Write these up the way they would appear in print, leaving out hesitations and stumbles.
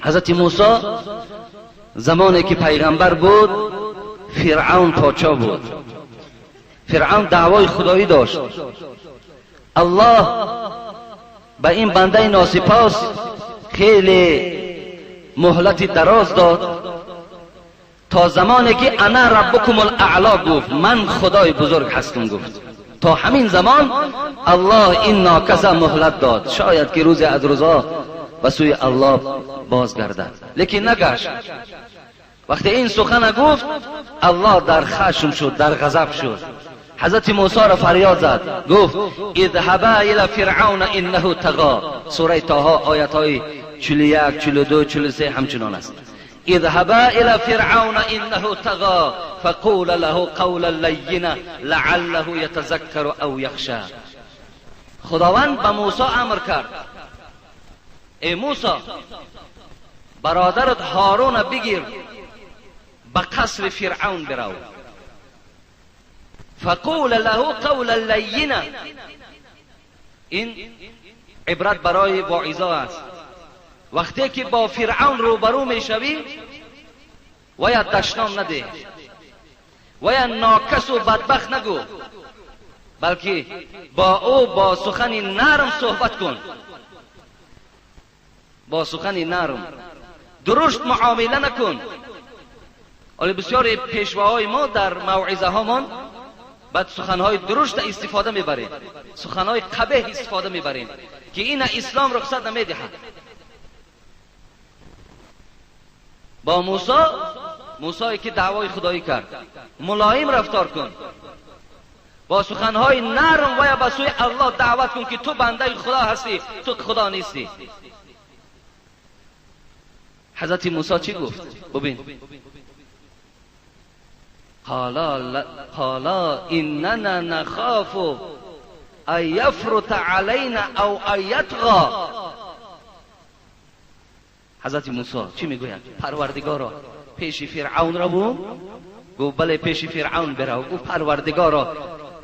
حضرت موسی زمانی که پیغمبر بود، فرعون پادشاه بود. فرعون دعوای خدایی داشت. الله به این بنده ناسپاس خیلی مهلت دراز داد تا زمانی که انا ربکم الاعلا گفت، من خدای بزرگ هستم گفت. تا همین زمان الله این ناکس مهلت داد، شاید که روز از روزا به سوی الله بازگردد، لیکن نگشت. وقتی این سخن گفت، الله در خشم شد، در غضب شد. حضرت موسی را فریاد زد، گفت اذهبا الى فرعون انه طغى. سوره طه آیت های 41، 42، 43 همچنان است. اذهبا الى فرعون انه طغى فقولا له قولا لینا لعله یتذکر او یخشى. خداوند به موسی امر کرد، ای موسی، برادرت هارون بگیر، به قصر فرعون برو. فقول له قولا لینا. این عبرت برای واعظا است. وقتی که با فرعون روبرو میشوی، ویا دشنام نده، ویا ناکس و بدبخت نگو، بلکه با او با سخن نرم صحبت کن، با سخن نرم، درشت معامله نکن. ولی بسیاری پیشواهای ما در موعظه هامان بعد سخنهای درشت استفاده میبریم، سخنهای قبیح استفاده میبریم که این اسلام رخصت نمیدهد. با موسی، موسی که دعوای خدایی کرد، ملایم رفتار کن، با سخنهای نرم و یا به سوی الله دعوت کن که تو بنده خدا هستی، تو خدا نیستی. حضرت موسی چی گفت؟ ببین، قالا اننا نخاف ان یفرط علینا او ان یطغی. حضرت موسی چی میگوید؟ پروردگارا، پیش فرعون را بو؟ گفت بله، پیش فرعون برو. گفت پروردگارا،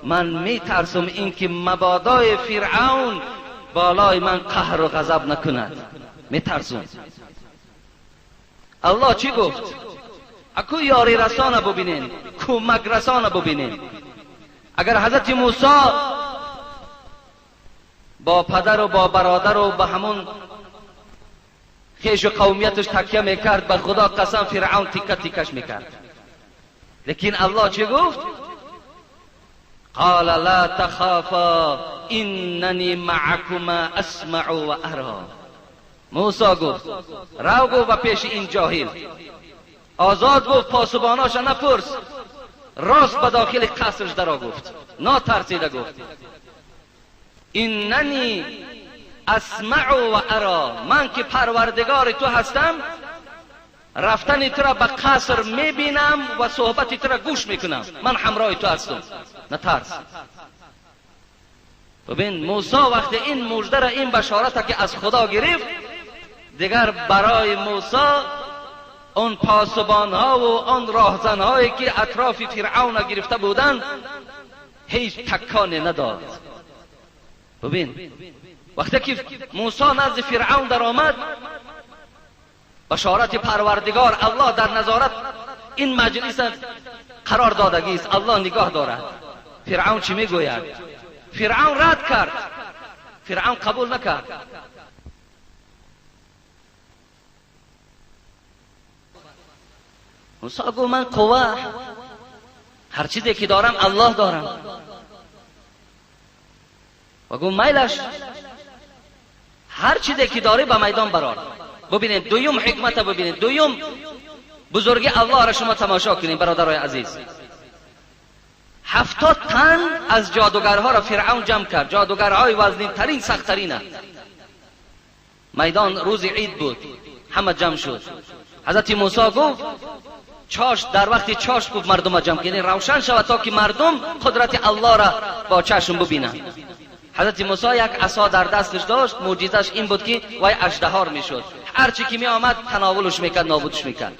من میترسم اینکه مبادای فرعون بالای من قهر و غضب نکند، میترسم. الله چی گفت؟ اکو یاری رسانه ببینین، کمک رسانه ببینین. اگر حضرت موسی با پدر و با برادر و به همون خیش و قومیتش تکیه میکرد، به خدا قسم فرعون تیکه تیکش میکرد. لیکن الله چی گفت؟ قال لا تخافا اننی معکما اسمع و ارا. موسی گفت رو، گفت به پیش این جاهل، آزاد گفت، پاسباناش نپرس، راست به داخل قصرش درا گفت، ناترسیده گفت اننی اسمع و ارا، من که پروردگار تو هستم، رفتن تو را به قصر میبینم و صحبت تو را گوش میکنم، من همراه تو هستم، نترس. ببین موسی وقتی این مژده را، این بشارت که از خدا گرفت، دیگر برای موسی آن پاسبان ها و آن راهزن هایی که اطراف فرعون گرفته بودند هیچ تکانی نداد. ببین وقتی که موسی نزد فرعون در آمد، بشارت پروردگار الله در نظارت این مجلس قرار دادگی است، الله نگاه دارد. فرعون چی میگوید؟ فرعون رد کرد، فرعون قبول نکرد. موسی گفت من قوه، هر چیزی که دارم الله دارم. و گفت میلش، هر چیزی که داری به میدان برار. ببینید دویم حکمت، ببینید دویم بزرگی الله را شما تماشا کنید برادرای عزیز. 70 تن از جادوگرها را فرعون جمع کرد، جادوگرهای وزنین ترین، سخت ترین. میدان روز عید بود، همه جمع شد. حضرت موسی گفت چاش، در وقت چاش گفت مردم جمع کنید، روشن شود تا که مردم قدرت الله را با چشم ببینند. حضرت موسی یک عصا در دستش داشت، معجزش این بود که وای اژدهار میشد، هر چی که می آمد تناولش میکرد، نابودش میکرد.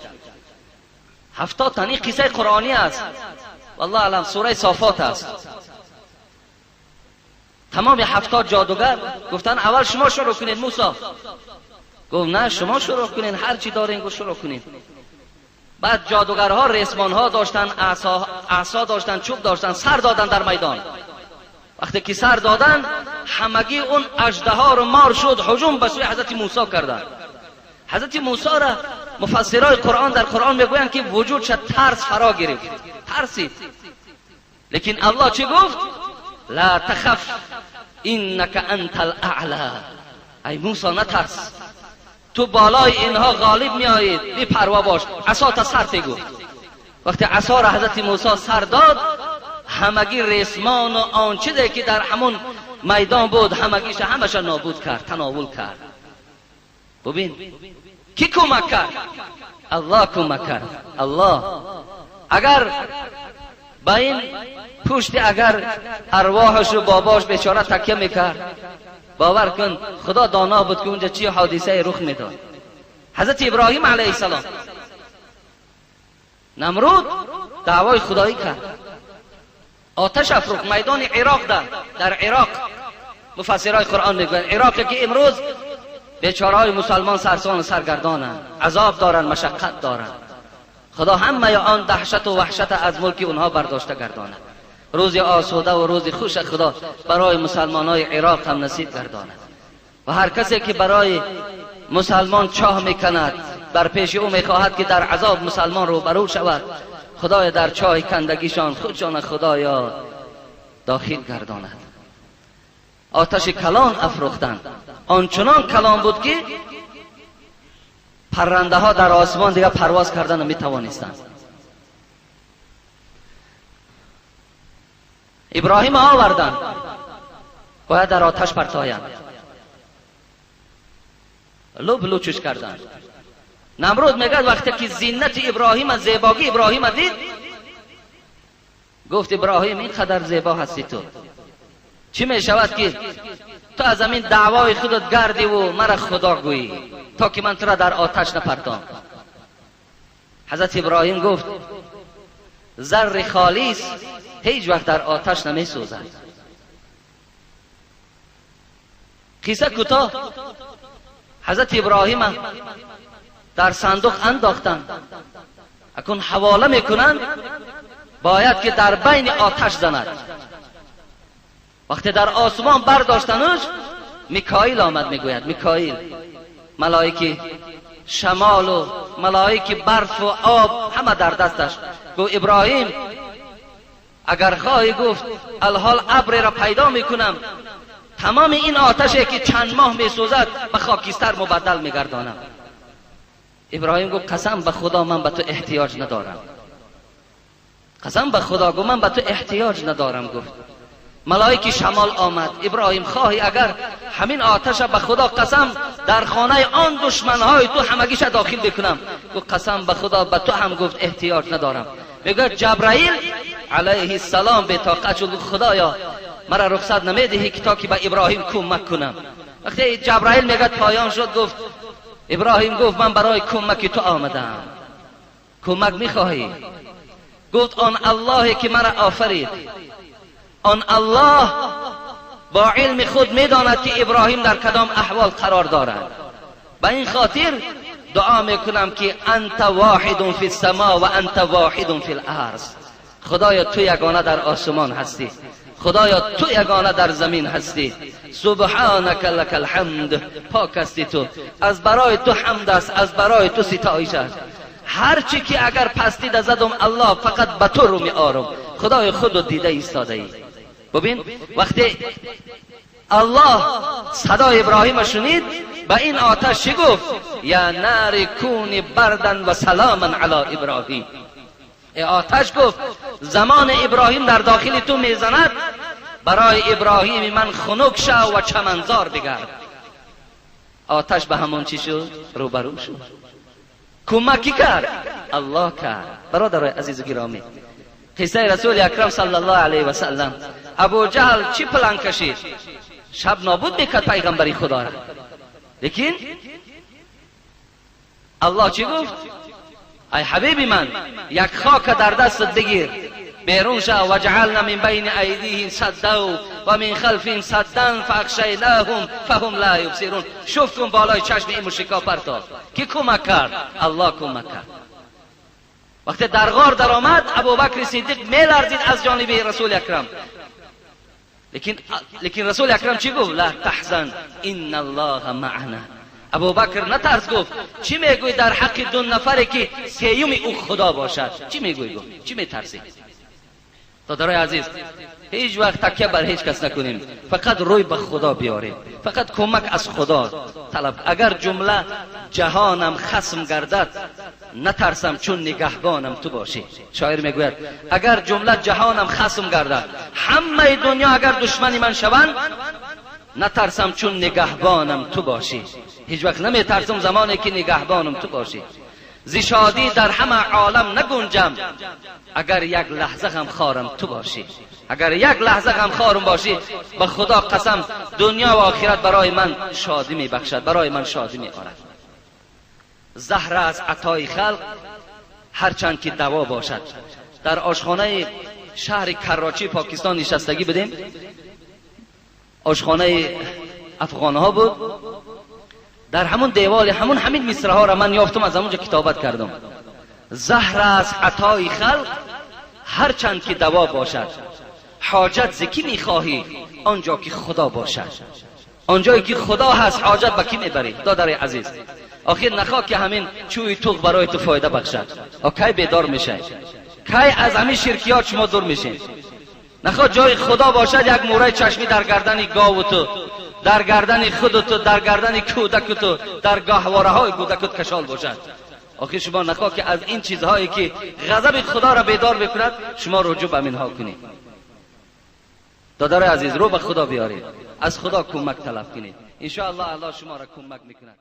70 تن، این قصه قرآنی است، والله اعلم، سوره صافات است. تمام 70 جادوگر گفتن اول شما شروع کنید موسی. گفت نه شما شروع کنین، هر چی دارین گفت شروع کنین. بعد جادوگرها ریسمانها داشتن، عصا داشتن، چوب داشتن، سر دادن در میدان. وقتی که سر دادن همگی اون اژدها رو مار شد، هجوم به سوی حضرت موسی کردن. حضرت موسی را مفسرای قرآن در قرآن میگویند که وجودش ترس فرا گرفت، ترسید. لیکن الله چی گفت؟ لا تخف انک انت الاعلی. ای موسی نترس، تو بالای اینها غالب میآیید، بی پروا باش، عصا تا سر گفت. وقتی عصا را حضرت موسی سر داد، همگی ریسمان و آن چیزی که در همون میدان بود همگیش همش نابود کرد، تناول کرد. ببین کی کمک کرد؟ الله کمک کرد. الله اگر با این پشت اگر ارواحش و باباش بیچاره تکیه میکرد، باور کن خدا دانا بود که اونجا چی حادثه رخ میداد. حضرت ابراهیم علیه السلام، نمرود دعوای خدایی کرد، آتش افروخت میدان عراق. در عراق مفسرای قرآن میگویند عراق که امروز بیچاره‌های مسلمان سرسان و سرگردانند، عذاب دارند، مشقت دارند. خدا همه آن دهشت و وحشت از ملک اونها برداشته گرداند. روز آسوده و روز خوش خدا برای مسلمان های عراق هم نصیب گرداند. و هر کسی که برای مسلمان چاه میکند، بر پیش او میخواهد که در عذاب مسلمان روبرو شود، خدای در چاه کندگیشان خودشان خدایا داخل گرداند. آتش کلان افروختند، آنچنان کلان بود که پرنده ها در آسمان دیگه پرواز کردن نمیتوانستند. ابراهیم آوردند، باید در آتش پرتایند، لب لوچش کردند. نمرود میگه وقتی که زینت ابراهیم، زیباگی ابراهیم دید، گفت ابراهیم اینقدر زیبا هستی تو، چی میشود که تو از همین دعوای خودت گردی و مرا خدا گویی تا که من تو را در آتش نپرتام. حضرت ابراهیم گفت زر خالص هیچ وقت در آتش نمی سوزد. قصه کوتاه، حضرت ابراهیم در صندوق انداختند، اکنون حواله میکنند، باید که در بین آتش زند. وقتی در آسمان برداشتنش، میکائیل آمد، میگوید میکائیل ملائک شمال و ملائک برف و آب همه در دستش. گفت ابراهیم اگر خواهی، گفت الحال ابر را پیدا میکنم، تمام این آتشی که چند ماه میسوزد به خاکستر مبدل میگردانم. ابراهیم گفت قسم به خدا من به تو احتیاج ندارم، قسم به خدا گفت من به تو احتیاج ندارم. گفت ملائک شمال آمد، ابراهیم خواهی اگر همین آتش به خدا قسم در خانه آن دشمنهای تو همگیش داخل بکنم. گفت قسم به خدا به تو هم گفت احتیاج ندارم. میگه جبرائیل علیه السلام به طاقت شد، خدایا مرا رخصت نمیدهی که تا که به ابراهیم کمک کنم. وقتی جبرائیل میگه پایان شد، گفت ابراهیم گفت من برای کمک تو آمدم، کمک میخواهی؟ گفت آن اللهی که مرا آفرید، آن الله با علم خود میداند که ابراهیم در کدام احوال قرار دارد. به این خاطر دعا میکنم که انت واحد فی السما و انت واحد فی الارض. خدایا تو یگانه در آسمان هستی، خدایا تو یگانه در زمین هستی. سبحانک لک الحمد، پاک هستی تو، از برای تو حمد است، از برای تو ستایش است. هر چی که اگر پستی زدم الله فقط به تو رو می آرم، خدای خود دیده ایستاده ای. ببین وقتی الله صدای ابراهیم شنید، به این آتش چی گفت؟ یا نار کونی بردن و سلاما علی ابراهیم. ای آتش گفت زمان ابراهیم در داخل تو میزند، برای ابراهیم من خنک شو و چمنزار بگرد. آتش به همون چی شد؟ روبرو شد. کمکی کرد؟ الله کرد. برادرای عزیز و گرامی، قصه رسول اکرم صلی الله علیه و سلم، ابو جهل چی پلان کشید؟ شب نابود میکرد پیغمبری خدا را. لیکن الله چی گفت؟ ای حبیبی من یک خاک در دستت بگیر، بیرون شو، و جعلنا من بین ایدیهم سدا و من خلفهم سدا فاغشیناهم فهم لا یبصرون. شوف کن بالای چشم این مشرکا پرتاب. کی کمک کرد؟ الله کمک کرد. وقتی در غار درآمد، ابوبکر صدیق میلرزید از جانب رسول اکرم. لیکن رسول اکرم چی گفت؟ لا تحزن ان الله معنا. ابوبکر نترس، گفت چی میگوی در حق دو نفری که سیوم او خدا باشد؟ چی میگوی؟ گفت چی میترسی؟ دادرای عزیز، هیچ وقت تکیه بر هیچ کس نکنیم، فقط روی به خدا بیاریم، فقط کمک از خدا طلب. اگر جمله جهانم خصم گردد نترسم چون نگهبانم تو باشی. شاعر میگوید اگر جمله جهانم خصم گردد، همه دنیا اگر دشمنی من شوند، نترسم چون نگهبانم تو باشی. هیچ وقت نمیترسم زمانی که نگهبانم تو باشی. ز شادی در همه عالم نگنجم اگر یک لحظه غم خارم تو باشی. اگر یک لحظه غم خارم باشی، به خدا قسم دنیا و آخرت برای من شادی میبخشد، برای من شادی میآورد. زهر از عطای خلق هرچند که دوا باشد. در آشخانه شهر کراچی پاکستان نشستگی بودیم، آشخانه افغانها بود. در همون دیوال همون همین مصرع ها را من یافتم، از همونجا کتابت کردم. زهر از عطای خلق هرچند که دوا باشد، حاجت ز کی میخواهی آنجا که خدا باشد. آنجایی که خدا هست حاجت به کی میبری؟ دادر عزیز، آخر نخواه که همین چوی توغ برای تو فایده بخشد. کی بیدار میشه؟ کی از همین شرکیات شما دور میشین؟ نخواه جای خدا باشد یک موره چشمی در گردن گاو تو، در گردن خود تو، در گردن کودک تو، در گاهواره های کودکت کشال باشد. آخر شما نخواه که از این چیزهایی که غضب خدا را بیدار بکند شما رجوع به اینها کنید. دادر عزیز، رو به خدا بیارید، از خدا کمک طلب کنید، ان شاء الله الله شما را کمک میکند.